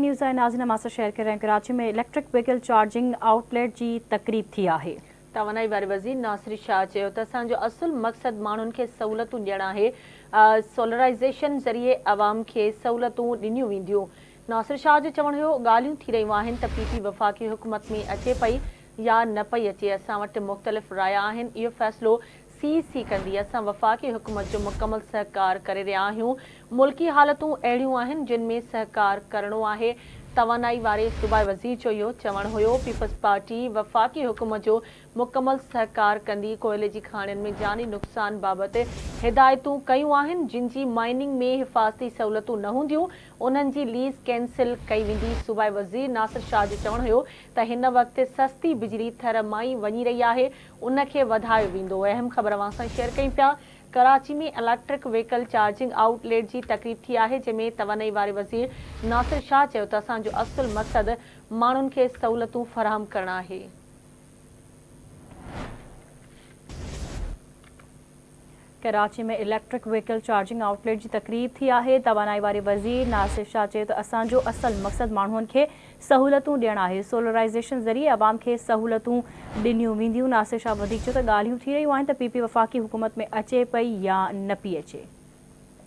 News آهي ناظرين اوهان سان شيئر ڪري رهيا آهيون Karachi ۾ electric vehicle charging outlet جي تقريب ٿي آهي. توانائي واري وزير ناصر شاهه چيو ته اسان جو اصل مقصد ماڻهن کي سهولتون ڏيڻ آهي، سولرائيزيشن ذريعي عوام کي سهولتون ڏنيون وينديون. ناصر شاهه جو چوڻ هيو ڳالهيون ٿي رهيون آهن ته پي پي وفاقي حڪومت ۾ اچي پئي يا نه پئي اچي، اسان وٽ مختلف رايا آهن، اهو فيصلو سي سي ڪندي، اسان وفاقي حڪومت جو مڪمل سهڪار ڪري رهيا آهيون، ملڪي حالتون اهڙيون آهن جن ۾ سهڪار ڪرڻو آهي، توانائي واري صوبائي وزير جو اهو چوڻ هيو پيپلز پارٽي وفاقي حڪومت جو مڪمل سهڪار ڪندي، ڪوئلي جي کاڻين ۾ جاني نقصان بابت هدايتون ڪيون آهن، جن جي مائننگ ۾ حفاظتي سهولتون نه هونديون انهن جي ليز ڪينسل ڪئي ويندي، صوبائي وزير ناصر شاهه جو چوڻ هيو ته هن وقت سستي بجلي ٿر مان ئي وڃي رهي آهي، ان کي وڌايو ويندو. اهم خبر اوهان سان شيئر ڪيون پيا، Karachi ۾ electric vehicle charging outlet جي تقريب ٿي آهي، جنهن ۾ توانائي واري وزير ناصر شاهه چيو ته اسان جو اصل مقصد ماڻهن کي سهولتون فراهم ڪرڻ آهي. Karachi ۾ electric vehicle charging outlet جي تقريب ٿي آهي، توانائي واري وزير ناصر شاهه چيو ته اسان جو اصل مقصد ماڻهن کي سهولتون ڏيڻ آهي، سولرائيزيشن ذريعي عوام کي سهولتون ڏنيون وينديون، ناصر شاهه وڌيڪ چيو ته ڳالهيون ٿي رهيون آهن ته پي پي وفاقي حڪومت ۾ اچي پئي يا نه پئي اچي.